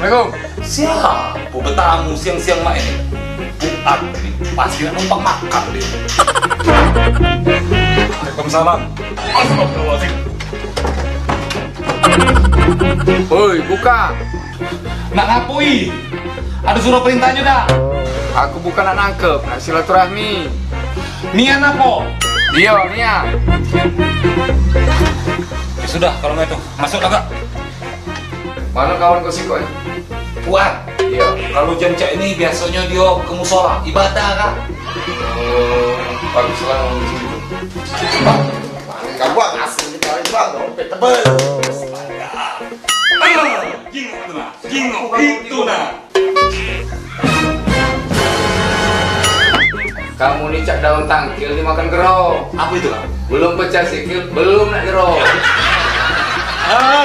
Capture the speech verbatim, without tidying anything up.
Assalamualaikum. Siapo betamu siang-siang mak ini? Buat ni pasti nak numpang makan dia. Waalaikumsalam. Astagfirullahaladzim. Oi, buka. Nak ngapoi? Ada surat perintahnya dak? Aku bukan nak nangkep, nak silaturahmi. Nian apo? Iyo, nian. Ya sudah, kalau nggak itu, masuklah, Kak. Mano kawan kau sikok ni? Puan. Iyo. Kalau jam cak ini biasonyo dio ke musola, ibadah, Kak. Oh, baguslah kamu di situ. Paling kau buat asli kita itu bang, dompet tebel. Astaga. Jingok tu nah, jingok itu nah. Kamu ni cak daun tangkil dimakan gero. Apo itu, Kak? Belum pecah sikil, belum nak gero. Ah,